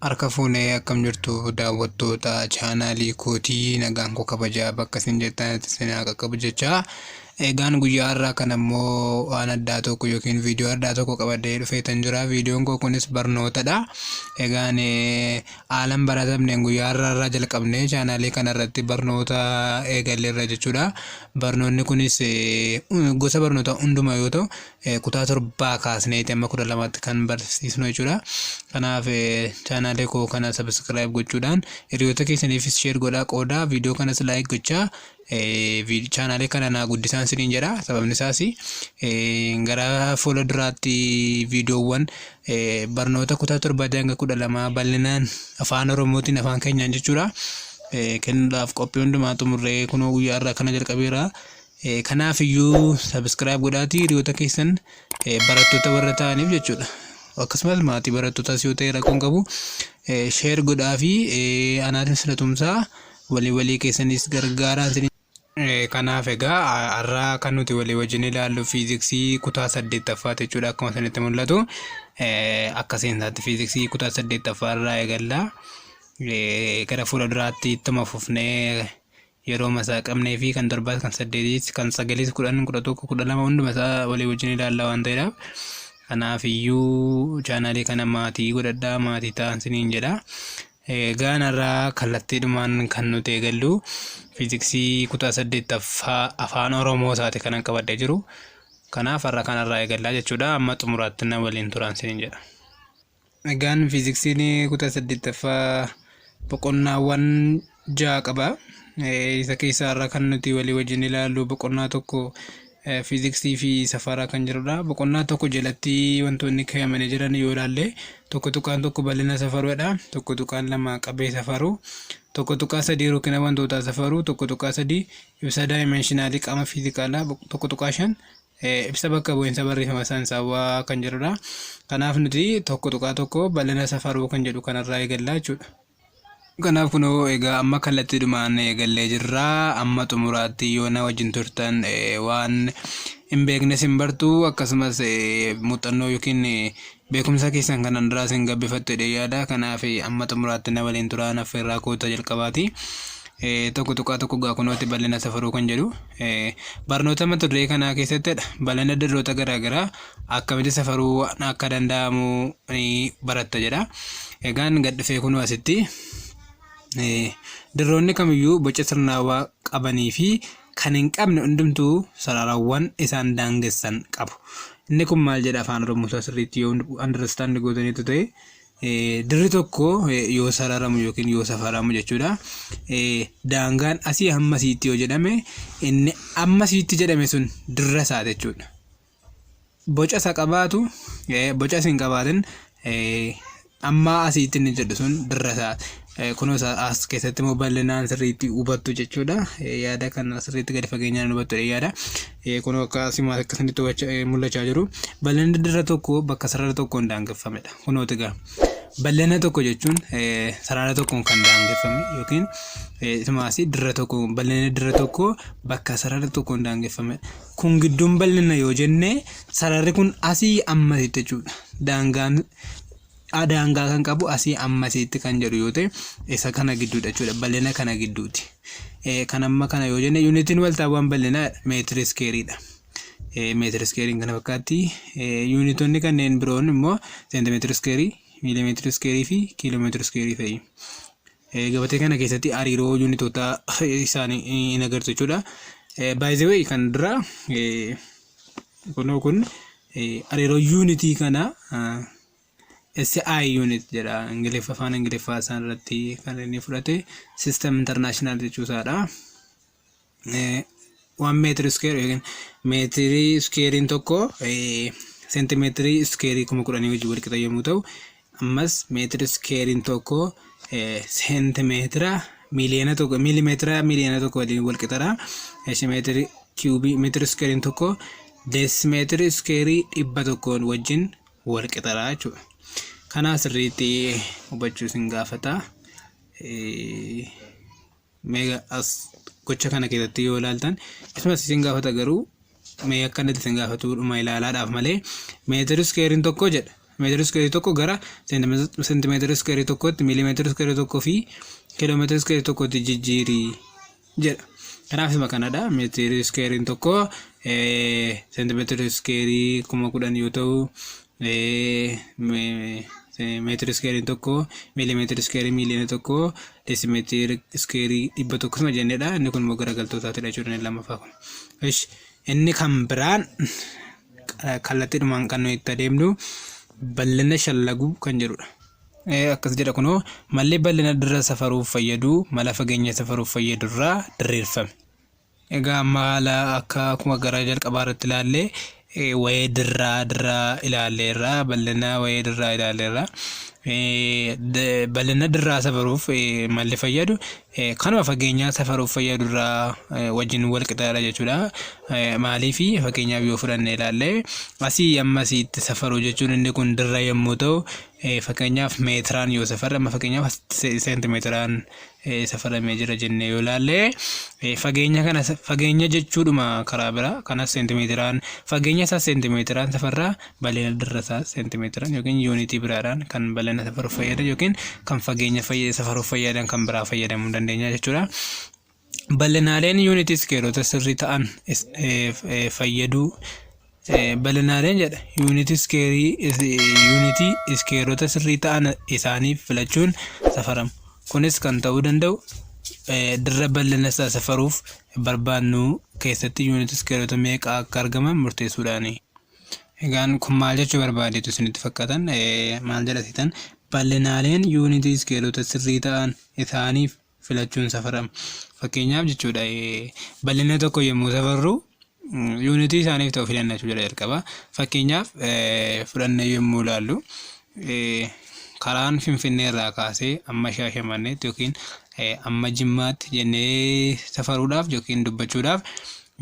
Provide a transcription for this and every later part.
Harka fuunee akkam jirtu daawwattoota chaanaalii kootii? Nagaan koo kabajaa bakka isin jirtanitti isin haa qaqqabu jechaa. Egaan guyyaa har'aa kana immoo waan addaa tokko yookiin viidiyoo addaa tokko qabadhee dhufeetan jira. Viidiyoon koo kunis barnootadha. Egaan haalan baratamneen guyyaa har'aa irraa jalqabnee chaanaalii kana irratti barnoota eegalleerra jechuudha. Barnoonni kunis gosa barnoota hundumaa yoo ta'u, kutaa 7 kaasneeti amma 12tti kan barsiisnu jechuudha. Kanaaf chaanaalee koo kana subscribe gochuudhaan hiriyoota keessaniifis share godhaa, qoodaa, viidiyoo kanas like gochaa chaanaalee kana naa guddisaan isiniin jedha. Sababni isaas gara fuula duraatti viidiyoowwan barnoota kutaa 7 hanga 12 bal'inaan afaan Oromootiin, afaan keenyaan jechuudha, kennuudhaaf qophii hundumaa xumurree kunoo guyyaa irraa kana jalqabeera. Kanaaf iyyuu subscribe godhaatii hiriyoota keessan barattoota warra ta'aniif jechuudha. Akkasumas maatii barattootaas yoo ta'e rakkoon qabu, share godhaa fi anaanis na tumsaa, walii walii keessanis gargaaraa isin. Kanaaf egaa har'a kan nuti walii wajjin ilaallu fiiziksii kutaa 8ffaati jechuudha, akkuma isinitti mul'atu. Akka seensaatti fiiziksii kutaa 8ffaa irraa eegalla. Gara fuula duraatti ittuma fufnee yeroo masaa qabnee fi kan 7s, kan 8s, kan 9s, 10, 11, 12 hunduma isaa walii wajjin ilaalla waan ta'eedhaaf. Kanaaf iyyuu chaanaalii kana maatii godhadhaa, maatii ta'an siniin jedha. Egaan har'aa kallattiidhumaan kan nuti eegallu fiiziksii kutaa 8ffaa afaan Oromoo isaati kanan qabadhee jiru. Kanaaf har'a kanarraa eegallaa jechuudha. Amma xumuraatti na waliin turaan siniin jedha. Egaan fiiziksiin kutaa 8ffaa boqonnaawwan 6 qaba. Isa keessaa har'a kan nuti walii wajjin ilaallu boqonnaa 1, fiiziksii fi safaraa kan jedhudha. Boqonnaa 1 jalatti wantoonni kaa'amanii jiran yoo ilaalle, 1.1 bal'ina safaruudha. 1.2 qabee safaruu. 1.3 rukkina wantootaa safaruu. 1.3 ibsa daayimenshinaali qaama fiizikaalaa. 1.5 ibsa bakka bu'iinsa barreeffama saayinsaawaa kan jedhudha. Kanaaf nuti 1.1 bal'ina safaruu kan jedhu kanarraa eegallaa jechuudha. Kanaaf kunoo egaa amma kallattiidhumaan eegallee jirra. Amma xumuraatti yoo na wajjin turtan waan hin beeknes hin bartu, akkasumas muuxannoo yookiin beekumsa keessan kanan duraa isin gabbifattu jedhee yaada. Kanaaf amma xumuraatti na waliin turaan affeerraa koota jalqabaati. 1.1 gaa kunooti bal'ina safaruu kan jedhu barnoota mata duree kanaa keessattidha. Bal'ina dirroota garaagaraa akkamitti safaruu akka danda'amu ni baratta jedha. Egaan gad dhufee kunoo asitti dirroonni kamiyyuu boca sirnaawaa qabanii fi kan hin qabne hundumtuu sararawwan isaan daangessan qabu. Inni kun maal jedha afaan Oromoo isaa sirriitti yoo understand gootaniitu ta'e, dirri tokko yoo sararamu yookiin yoo safaramu jechuudha. Daangaan asii hamma asiitti yoo jedhame, inni amma asiitti jedhame sun dirra isaa jechuudha. Boca isa qabaatu, boca isa hin qabaatin, amma asiitti inni jedhu sun dirra isaa. Kunoo as keessatti immoo bal'inaan sirriitti hubattu jechuudha. Yaada kana sirriitti gadi fageenyaan hubattu yaada. Kunoo akka asimaa akkasinitti mul'achaa jiru. Bal'inni dirra tokko bakka sarara tokkoon daangeffamedha. Kunooti egaa. Bal'ina tokko jechuun sarara tokkoon kan daangeffame yookiin isumaas dirra tokko, bal'inni dirra tokko bakka sarara tokkoon daangeffamedha. Kun gidduun bal'ina yoo jenne, sararri kun asii ammasitti jechuudha. Daangaan daangaa kan qabu asii ammasitti kan jedhu yoo ta'e, isa kana gidduudha jechuudha. Bal'ina kana gidduuti. Kan amma kana yoo jenne, yuunitiin waltaawwan bal'inaa meetira iskeeriidha. Meetira iskeeriin kana fakkaatti. Yuunitonni kanneen biroon immoo seentimeetira iskeerii, miilimeetira iskeerii fi kiiloomeetira iskeerii fa'i. Gabatee kana keessatti hariiroo yuunitoota isaanii hin agartu jechuudha. By the way, kan dura kunoo kun hariiroo yuunitii kana SI unit jedha Ingiliffa, afaan Ingiliffaa isaan irratti kan inni fudhate System International jechuu isaadha. 1 meter square yookiin meetirii iskeeriin tokko seentimeetirii iskeerii 10,000 wajjin wal qixa yommuu ta'u, ammas meetiri iskeeriin tokko seentimeetira 1,000,000, miilimeetira 1,000,000 waliin wal qixadha. Meetiri kiubii, meetiri iskeeriin tokko deesimeetiri iskeerii 100 wajjin wal qixadha jechuudha. Kana sirriitti hubachuu isin gaafata. Mee as gocha kana keessatti yoo ilaaltan, isumas isin gaafata, garuu mee akka inni isin gaafatu dhuma ilaalaadhaaf malee, meetiri iskeeriin tokko jedha. Meetira iskuweerii tokko gara seentimeetira iskuweerii tokkotti, miilimeetira iskuweerii tokkoo fi kiiloomeetira iskuweerii tokkotti jijjiiri jedha. Kanaaf hima kanadha. Meetira iskuweeriin tokko seentimeetira iskuweerii 10,000 yoo ta'u, meetira iskuweeriin tokko miilimeetira iskuweerii 1,000,000, deesimeetira iskuweerii 100 suma jennedha. Inni kun immoo garagaltootaatidha jechuudha inni lammaffaa kun. Ishi inni kan biraan kallattiidhumaan kan nuyi itti adeemnu bal'ina shallaguu kan jedhudha. Akkas jedha kunoo, malli bal'ina dirra safaruuf fayyadu mala fageenya safaruuf fayyadu irraa diriirfame. Egaa amma haala akka akkuma gara jalqabaa irratti ilaalle wayee dirraa ilaalleerra, bal'ina wayee dirraa ilaalleerra. Bal'ina dirraa safaruuf malli fayyadu kanuma fageenyaa safaruuf fayyadu irraa wajjin wal qixaadha jechuudha. Maaliif, fakkeenyaaf yoo fudhanne ilaalle, asii amma asiitti safaruu jechuun inni kun dirra yommuu ta'u, fakkeenyaaf meetiraan yoo safarre, amma fakkeenyaaf seentimeetiraan safaramee jira jennee yoo ilaalle, fageenya kana fageenya jechuudhuma. Karaa biraa kanas seentimeetiraan, fageenya isaa seentimeetiraan safarraa, bal'ina dirra isaa seentimeetiraan yookiin yuunitii biraadhaan kan bal'ina safaruuf fayyadan yookiin kan fageenya safaruuf fayyadan kan biraa fayyadamuu dandeenya jechuudha. Bal'inaaleen yuunitii iskeerota sirrii ta'an fayyaduu, bal'inaaleen jedha, yuunitii iskeerii yuunitii iskeerota sirrii ta'an isaaniif filachuun safaramu. Kunis kan ta'uu danda'u dirra bal'ina isaa safaruuf barbaannu keessatti yuunitii iskeerota meeqa akka argaman murteessuudhaani. Egaan kun maal jechuu barbaadeetu isinitti fakkaatan? Maal jedha sitan? Bal'inaaleen yuunitii iskeerota sirrii ta'an isaaniif filachuun safarama. Fakkeenyaaf jechuudha, bal'ina tokko yommuu safarru yuunitii isaaniif ta'u filanna jechuudha jalqaba. Fakkeenyaaf fudhannee yommuu ilaallu, karaan Finfinnee irraa kaasee amma Shaashamanneetti yookiin amma Jimmaatti jennee safaruudhaaf yookiin dubbachuudhaaf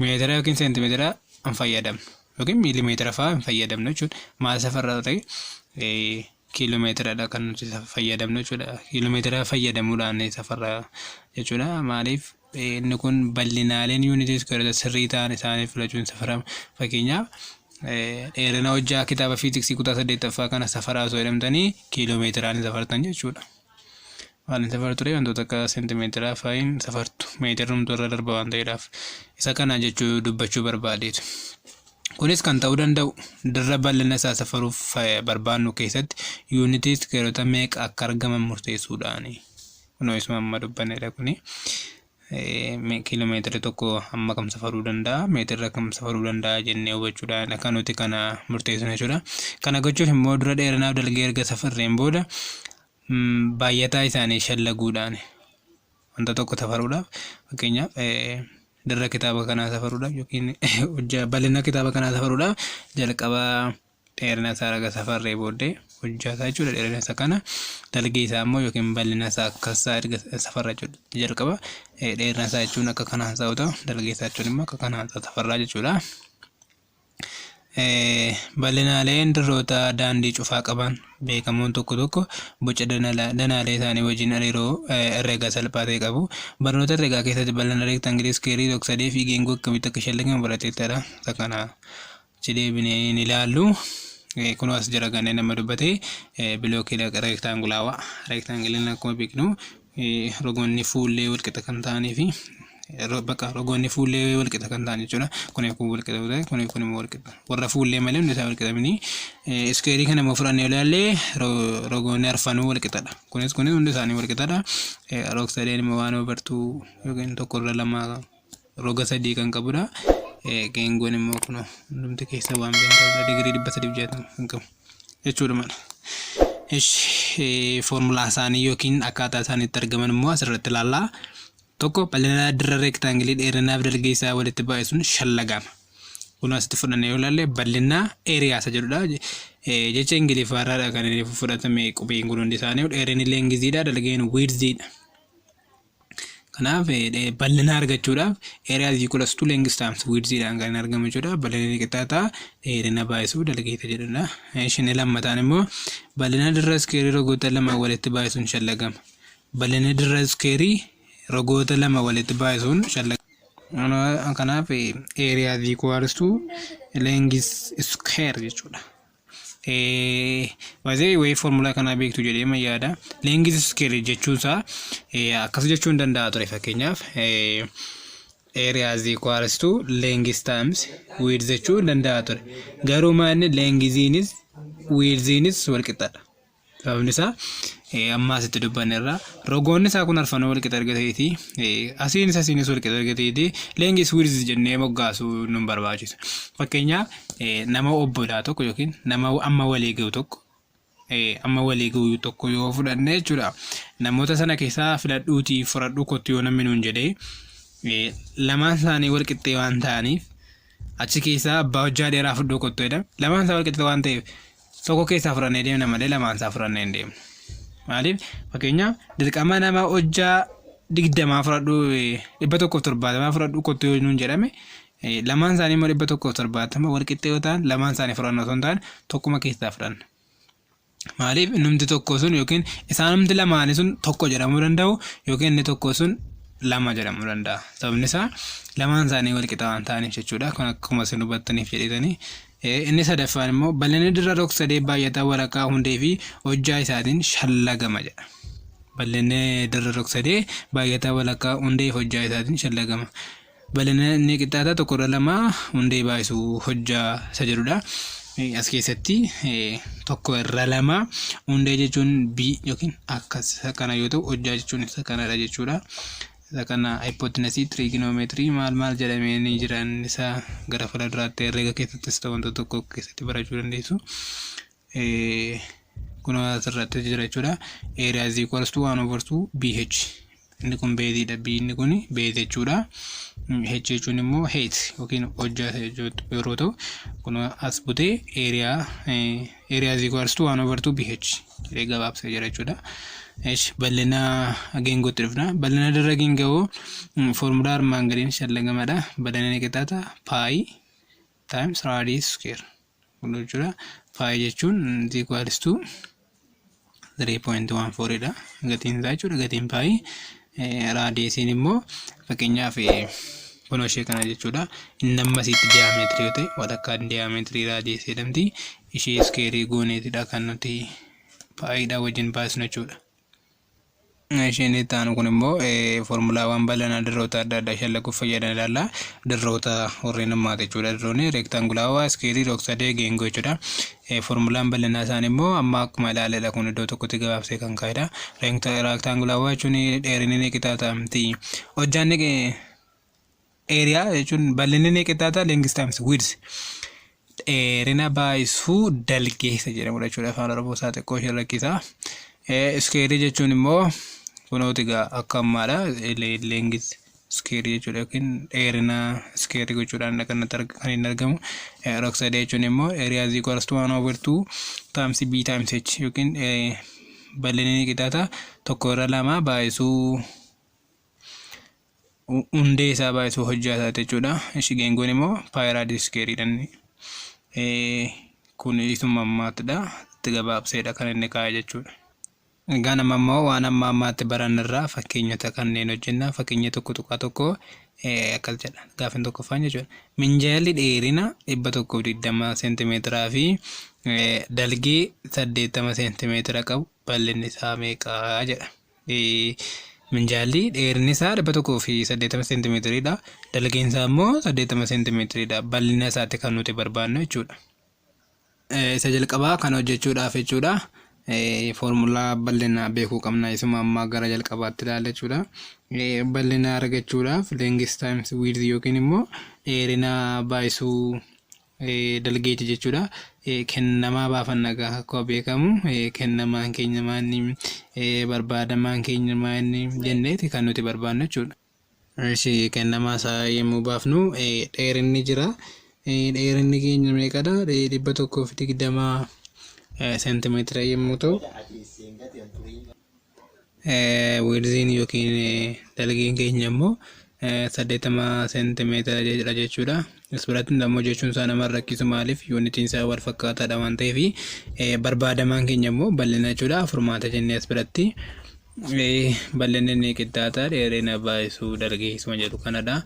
meetira yookiin seentimeetira hin fayyadamnu yookiin miilimeetira fa'aa hin fayyadamnu jechuudha. Maal safarra ta'e? Kiiloomeetiradha kan nuti fayyadamnu jechuudha. Kiiloomeetira fayyadamuudhaan safarra jechuudha. Maaliif? Inni kun bal'inaaleen yuunitii iskuweerota sirrii ta'an isaaniif filachuun safarama. Fakkeenyaaf, dheerina hojjaa kitaaba fiiziksii kutaa saddeettaffaa kana safaraa osoo jedhamtanii kiiloomeetiraan safartan jechuudha. Waan hin safartu ture wantoota akka seentimeetiraa fa'aa safartu. Meetirri irra darba waan ta'eedhaaf. Isa kana jechuu dubbachuu barbaadeetu. Kunis kan ta'uu danda'u dirra bal'ina isaa safaruuf barbaannu keessatti yuunitii iskeerota meeqa akka argaman murteessuudhaani. Kunoo isuma amma dubbannedha kuni. Kiiloomeetira tokko hamma kam safaruu danda'a, meetira kam safaruu danda'a jennee hubachuudhaan akka nuti kana murteessinu jechuudha. Kana gochuuf immoo dura dheerinaaf dalgee erga safarreen booda baay'ataa isaanii shallaguudhaan wanta tokko safaruudhaaf, fakkeenyaaf dirra kitaaba kanaa safaruudhaaf yookiin hojjaa bal'ina kitaaba kanaa safaruudhaaf, jalqaba dheerina isaa erga safarree booddee hojjaa isaa jechuudha, dheerina isa kana, dalgee isaa immoo yookiin bal'ina isaa akkasaa erga safarra jechuudha. Jalqaba dheerina isaa jechuun akka kanaan isaa yoo ta'u, dalgee isaa jechuun immoo akka kanaan isaa safarraa jechuudha. Bal'inaaleen dirroota daandii cufaa qaban beekamoon tokko tokko boca danaalee isaanii wajjin hariiroo herreegaa salphaa ta'e qabu. Barnoota herreegaa keessatti bal'ina reektaangilii, iskeerii, rog-sadee fi geengoo akkamitti akka shallagamu barateettadha. Isa kana achi deebinee hin ilaallu. Kunoo as jira kanneen nama dubbate bilookii reektaangulaawaa. Reektaangiliin akkuma beeknu rogoonni fuullee walqixa kan ta'anii fi bakka rogoonni fuullee walqixa kan ta'an jechuudha. Kuniif kun walqixa yoo ta'e, kuniif kun immoo walqixa. Warra fuullee malee hundi isaa walqixa miti. Iskeerii kana immoo fudhannee ilaalle, rogoonni arfanuu walqixadha. Kunis kunis hundi isaanii walqixadha. Rog-sadeen immoo waan bartuu yookiin tokko irra lama roga sadii kan qabudha. Geengoon immoo kunoo hundumti keessa waan beektan digirii 360 kan qabu jechuudha mala. Ishi foormulaa isaanii yookiin akkaataa isaan itti argaman immoo asirratti ilaallaa. Tokko, bal'ina dirra reektaangilii dheerinaaf dalgee isaa walitti baay'isuun shallagama. Kun asitti fudhannee yoo ilaalle, bal'ina area isa jedhudha. Jecha Ingiliffaarraadha kan inni fudhatame qubeen kun hundi isaanii. Dheerinni lengthiidha, dalgeen widthiidha. Kanaaf bal'ina argachuudhaaf area is equals to length times widthiidhaan kan inni argamu jechuudha. Bal'inni qixxaataa dheerina baay'isuu dalgeeta jedhudha. Isheen lammataan immoo bal'ina dirra iskeerii rogoota lama walitti baay'isuun shallagama. Bal'ina dirra iskeerii rogoota lama walitti baay'isuun shallagama. Kanaaf area is equals to length square jechuudha. Baay'ee wayii foormulaa kanaa beektu jedhee yaada. Length square jechuun isaa akkas jechuu hin danda'a ture. Fakkeenyaaf, area is equals to length times width jechuu hin danda'a ture. Garuu maanni lengthiinis widthiinis wal qixxaadha. Sababni isaa, amma asitti dubbanne irraa rogoonni isaa kun arfanuu wal qixa argateeti, asiinis asiinis wal qixa argateeti, length width jennee moggaasuu nu barbaachisu. Fakkeenyaaf, nama obbolaa tokko yookiin nama amma walii gahu tokko yoo fudhanne jechuudha. Namoota sana keessaa filadhuutii fudhadhuu kottu yoo namni nuun jedhee, lamaan isaanii wal qixxee waan ta'aniif, achi keessaa abbaa hojjaa dheeraa fudhuu kottu jedhama. Lamaan isaa wal qixxee waan ta'eef, tokko keessaa fudhannee deemna malee lamaan isaa fudhannee hin deemnu. Maaliif? Fakkeenyaaf, dirqama nama hojjaa 20 fudhadhu, 170 fudhadhu kottu yoo nuun jedhame, lamaan isaanii immoo 170 wal qixxee yoo ta'an, lamaan isaanii fudhanna osoo hin taane tokkuma keessaa fudhanna. Maaliif? Innumti tokko sun yookiin isaanumti lamaanii sun tokko jedhamuu danda'u yookiin inni tokko sun lama jedhamuu danda'a. Sababni isaa, lamaan isaanii wal qixa waan ta'aniif jechuudha. Kun akkuma isin hubattaniif jedhetanii. Inni sadaffaan immoo bal'inni dirra rog-sadee baay'ataa walakkaa hundee fi hojjaa isaatiin shallagama jedha. Bal'inni dirra rog-sadee baay'ataa walakkaa hundee fi hojjaa isaatiin shallagama. Bal'ina inni qixxaataa 1/2 hundee baay'isuu hojjaa isa jedhudha. As keessatti 1/2 hundee jechuun B yookiin akkas isa kana yoo ta'u, hojjaa jechuun isa kanadha jechuudha. Isa kana hypotenuse, trigonometry, maal maal jedhamee ni jiran, isa gara fuula duraatti herreega keessattis ta'u wantoota tokko keessatti barachuu dandeessu. Kun asirratti jira jechuudha. Area is equals to 1 over 2 BH. Inni kun baseiidha. B inni kun base jechuudha. H jechuun immoo height yookiin hojjaa yeroo ta'u, kun as butee area is equals to 1 over 2 BH jedhee gabaabsee jira jechuudha. Esh, bal'ina geengootti dhufna. Bal'ina dirra geengoo foormulaa armaan gadiin shallagamadha. Bal'ina ni qixxaata pi times radius square. Kun jechuudha. Pi jechuun is equals to 3.14 dha. Gatiin isaa jechuudha. Gatiin pi, radiusiin immoo fakkeenyaaf kunoo ishee kana jechuudha. Inni ammasiitti diameterii yoo ta'e, walakkaan diameterii radiusii jedhamti. Ishee squareii gooneetidha kan nuti piidhaa wajjin baasnu jechuudha. Isheen itti aanu kun immoo foormulaawwan bal'ina dirroota adda addaa shallaguuf fayyadan ilaalla. Dirroota warreen ammaati jechuudha. Dirroonni rectangulaawaa, squareii, rog-sadee, geengoo jechuudha. Foormulaan bal'inaa isaanii immoo amma akkuma ilaaledha, kun iddoo tokkotti gabaabsee kan kaa'edha. Rectangulaawaa jechuun dheerinni ni qixxaata miti. Hojjaan area jechuun bal'inni ni qixxaata length times width. Dheerina baay'isuu dalgeessa jedhamudha jechuudha. Afaan Oromoo isaa xiqqoo ishee rakkisa. Squareii jechuun immoo kunooti egaa akka ammaadha. Length squareii jechuudha yookiin dheerina squareii gochuudhaan kan inni argamu. Rog-sadee jechuun immoo area is equals to 1 over 2 times b times h yookiin bal'inni ni qixxaata 1/2 baay'isuu hundee isaa baay'isuu hojjaa isaati jechuudha. Ishi geengoon immoo pi radius squareiidhaan, kun isuma ammaattidha. Itti gabaabseedha kan inni kaa'e jechuudha. Egaa nama immoo waan amma ammaatti baranirraa fakkeenyota kanneen hojjenna. Fakkeenya 1.1 akkas jedha. Gaafin tokkoffaan jechuudha. Minjaalli dheerina 120 seentimeetiraa fi dalgee 80 seentimeetira qabu bal'inni isaa meeqa jedha. Minjaalli dheerinni isaa 180 seentimeetiriidha. Dalgeen isaa immoo 80 seentimeetiriidha. Bal'ina isaatti kan nuti barbaannu jechuudha. Isa jalqabaa kan hojjechuudhaaf jechuudha. Foormulaa bal'inaa beekuu qabna. Isuma ammaa gara jalqabaatti ilaalla jechuudha. Bal'ina argachuudhaaf length times width yookiin immoo dheerina baay'isuu dalgeeti jechuudha. Kennamaa baafanna egaa, akkuma beekamu kennamaan keenya maanni, barbaadamaan keenya maanni jenneeti kan nuti barbaannu jechuudha. Ishi, kennamaa isaa yommuu baafnu, dheerinni jira. Dheerinni keenya meeqadha? 120 seentimeetira yommuu ta'u, widthiin yookiin dalgeen keenya immoo 80 seentimeetira jedha jechuudha. As biratti immoo jechuun isaa nama rakkisu. Maaliif? Unitiin isaa wal fakkaataadha waan ta'eef. Barbaadamaan keenya immoo bal'ina jechuudha. Furmaata jennee as biratti bal'inni ni qixxaata dheerina baay'isuu dalgeessuma jedhu kanadha.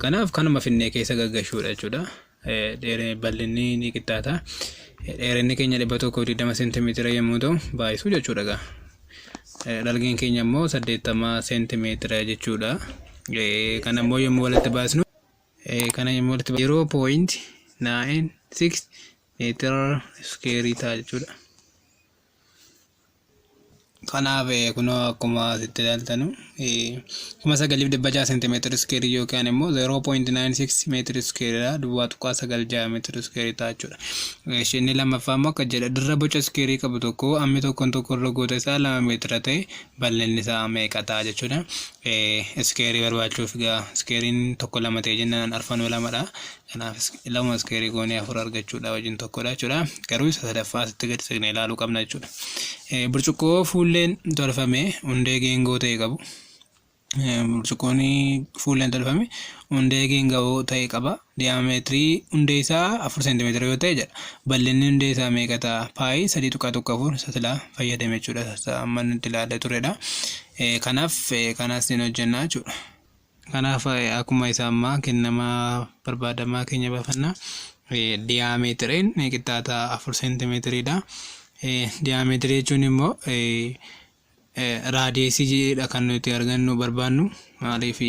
Kanaaf kanuma finnee keessa gaggashuudha jechuudha. Bal'inni ni qixxaata. Dheerinni keenya 120 seentimeetira yommuu ta'u baay'isuu jechuudha egaa. Dalgeen keenya immoo 80 seentimeetira jechuudha. Kana immoo yommuu walitti baasnu kana yommuu walitti 0.96 meetira iskeerii ta'a jechuudha. Kanaaf kunoo akkuma asitti ilaaltanu 9600 seentimeetira iskeerii yookaan immoo 0.96 meetira iskeeriidha. 0.96 meetira iskeerii ta'a jechuudha. Inni lammaffaa immoo akka jedha dirra boca iskeerii qabu tokko hammi tokkoon tokkoon rogoota isaa 2 meetira ta'e bal'inni isaa meeqa ta'a jechuudha. Iskeerii barbaachuuf egaa iskeeriin tokko lama ta'e jennaan arfanuu lamadha. Kanaaf lama iskeerii goonee afur argachuudha wajjin tokkodha jechuudha. Garuu isa sadaffaa asitti gadi siqnee ilaaluu qabna jechuudha. Burcuqqoo fuulleen tolfame hundee geengoo ta'e qabu. Burcuqqoon fuulleen tolfame hundee geengoo ta'e qaba. Diyaameetirii hundee isaa 4 seentimeetira yoo ta'e jedha. Bal'inni hundee isaa meeqa ta'a? Paayii 3.14 isa silaa fayyadame jechuudha. Isa amma nuti ilaallee turedha. Kanaaf kanas ni hojjenna jechuudha. Kanaaf akkuma isa ammaa kennamaa barbaadamaa keenya baafanna. Diyaameetiriin qixxaata 4 seentimeetiriidha. Diyaameetirii jechuun immoo raadiyeesiidha kan nuti argannu barbaannu. Maaliif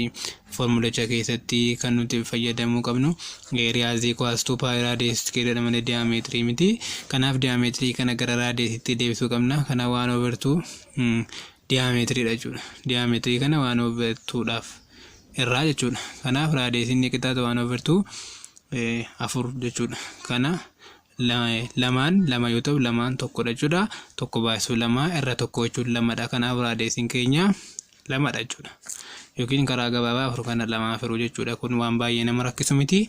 foormulicha keessatti kan nuti fayyadamuu qabnu area is equals to pi radius jedha malee diyaameetirii miti. Kanaaf diyaameetirii kana gara raadiyeesitti deebisuu qabna. Kana 1 over 2 diyaameetiriidha jechuudha. Diyaameetirii kana 1 over 2dhaaf irraa jechuudha. Kanaaf raadiyeesiin ni qixxaata 1 over 2 afur jechuudha. Kana lamaan lama yoo ta'u lamaan tokkodha jechuudha. Tokko baay'isuu lama irra tokko jechuun lamadha. Kanaaf raadiyeesiin keenya lamadha jechuudha. Yookiin karaa gabaabaa afur kana lamaa firuu jechuudha. Kun waan baay'ee nama rakkisu miti.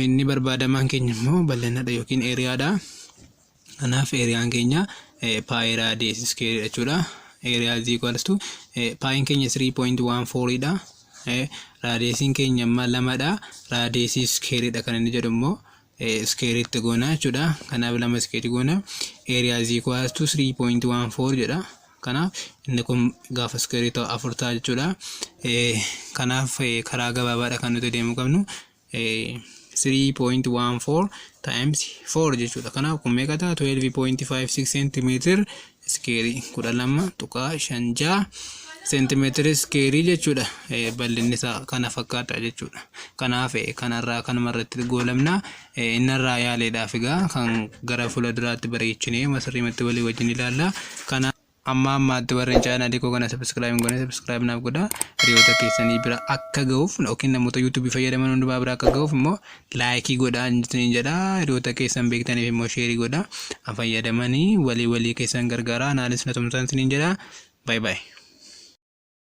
Inni barbaadamaan keenya immoo bal'inadha yookiin eeriyaadha. Kanaaf eeriyaan keenya pi radius square jechuudha. Area is equals to paayiin keenya 3.14 dha. Raadiyeesiin keenya amma lamadha. Raadiyeesii square kan inni jedhu immoo square itti goona jechuudha. Kanaaf lama square goona. Area is equals to 3.14 jedha. Kanaaf inni kun gaafa square ta'u afur ta'a jechuudha. Kanaaf karaa gabaabaadha kan nuti deemuu qabnu. 3.14 times 4 jechuudha. Kanaaf kun meeqa ta'a? 12.56 centimeter square, 12.56 centimeter square jechuudha. Bal'inni isaa kana fakkaata jechuudha. Kanaaf kanarraa kanuma irratti goolabna. Innarraa yaaleedhaaf egaa kan gara fuula duraatti bareechinee masirriimatti walii wajjin ilaalla. Kana amma ammaatti warreen chaanaalii koo kana subscribe hin goone subscribe naaf godhaa. Hiriyoota keessanii bira akka ga'uuf yookiin namoota yuutuubii fayyadaman hundumaa bira akka ga'uuf immoo like godhaa isiniin jedha. Hiriyoota keessan beektaniif immoo share godhaa. Fayyadamanii walii walii keessan gargaaraa. Anaanis na tumsaan isiniin jedha. Bye bye.